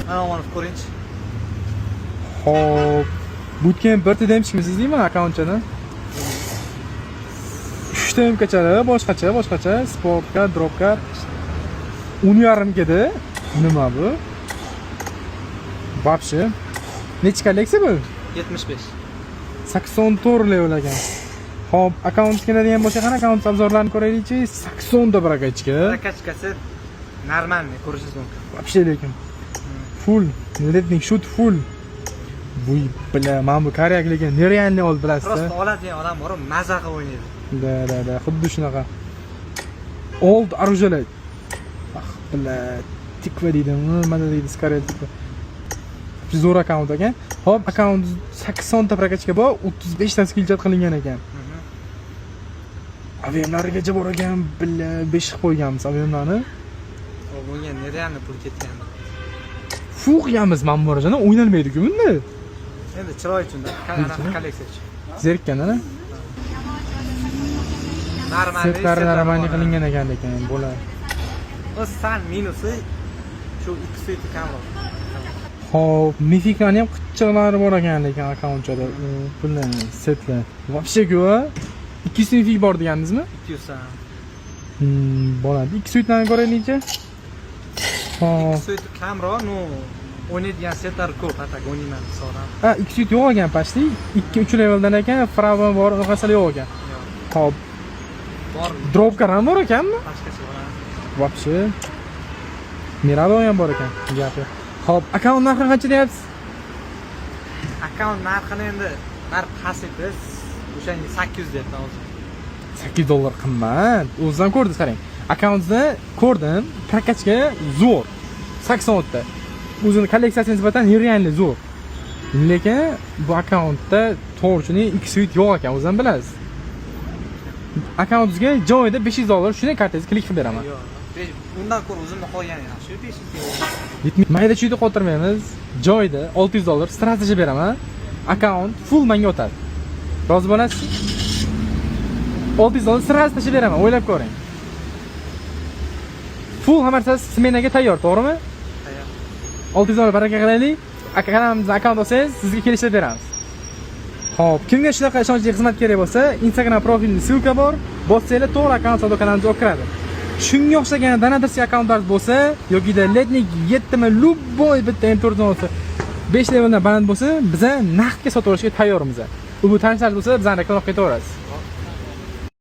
Mana, olib ko'ringchi. Xo'p. Bootcamp 1 ta demishmisiz deyman akkauntchani. 3 ta MKchalari boshqacha, boshqacha, спортка, дробка. 10,5 kda. Nima bu? Вообще. Nechi kolleksiya bu? 75. 84 level ekan. Xo'p, akkaunt keladigan bo'lsa, qani akkaunt обзор larini ko'raylikchi. 80 ta прокачка. Прокачка si нормальный, ko'rishingiz mumkin. Вообще lekin. Full, летник shoot full. Vuy, бля, mana bu karyak lekin нереальный oldi, bilasizda. Просто oladigan odam bor, maza qilib o'ynaydi. Да, xuddi shunaqa. Old оружие lar. Ah, бля, тыква deydimi? Nima deydi, скорее тыква. Zo'r akkaunt ekan. Xo'p, akkaunt 80 ta прокачка bor, 35 ta скриншот qilingan ekan. AVMlarigacha bor ekan, бля, 5 qilib qo'yganmiz AVMlarni. O, bunga нереально pul ketgan. Fu qilganmiz mana bu orajani, o'ynalmaydi-ku bunda. Endi chiroy uchun, Uchun? kolleksiya uchun. Zerikkan, ana. Нормальный. Setlari нормальный qilingan ekan lekin, bo'ladi. O'zi sal minusi shu ikki suiti kamroq. Xo'p, мифик larni ham qichchiqlari bor ekan lekin akkauntchada. Bular setlar. Вообще ku, 200 мифик bor deganmizmi? 200 ta. Bo'ladi. Ikki suitlarni ko'raylikchi. Xo'p. Ikki suiti kamroq, ну, o'ynaydigan setlar ko'p, а так o'ynayman desa odam. Ha, ikki suit yo'q ekan почти. 2-3 leveldan ekan, frava bor, unaqasalar yo'q ekan. Yo'q. Xo'p, Bor. дробка ham bor ekanmi? Boshqacha bor. Вообще. Mirado ham bor ekan. Gap yo'q. Xo'p, akkaunt narxi qancha deyapsiz? Akkaunt narxini endi narx past edi. O'shanga 800 deyapman o'zim. 8 dollar qimmat. O'ziz ham ko'rdingiz, qarang. Akkauntni ko'rdim, прокачка zo'r. 80 ta. O'zini kolleksiyasiga nisbatan нереально zo'r. Lekin bu akkauntda to'g'risini ikki suit yo'q ekan, o'ziz ham bilasiz. Akkauntingizga joyida 500 dollar shunday kartangizga klik qilib beraman. Yo'q. Undan ko'ra o'zimni qolgani yaxshi, 500 ga. Mayda chuyda qotirmaymiz. Joyida 600 dollar strategiya beraman. Akkaunt full menga o'tadi. Rozi bo'lasiz? 600 dollar сразу tashlab beraman, o'ylab ko'ring. Full hamma narsasi смена ga tayyor, to'g'rimi? Tayyor. 600 dollar baraka qilaylik. Aka, kanalimizdan akkaunt olsangiz, sizga kelishib beramiz. Xo'p, kimga shunaqa ishonchli xizmat kerak bo'lsa, Instagram profilimda ссылка bor. Bossanglar, to'g'ri akkaunt savdo kanalimizga olib kiradi. Shunga o'xshagan донатерский akkauntlar bo'lsa yokida Letnik 7 mi, любой bitta M416 5 leveldan baland bo'lsa, biza naqdga sotib olishga tayyormiz. U bu tanishlar bo'lsa, bizani reklama qilib ketaverasiz.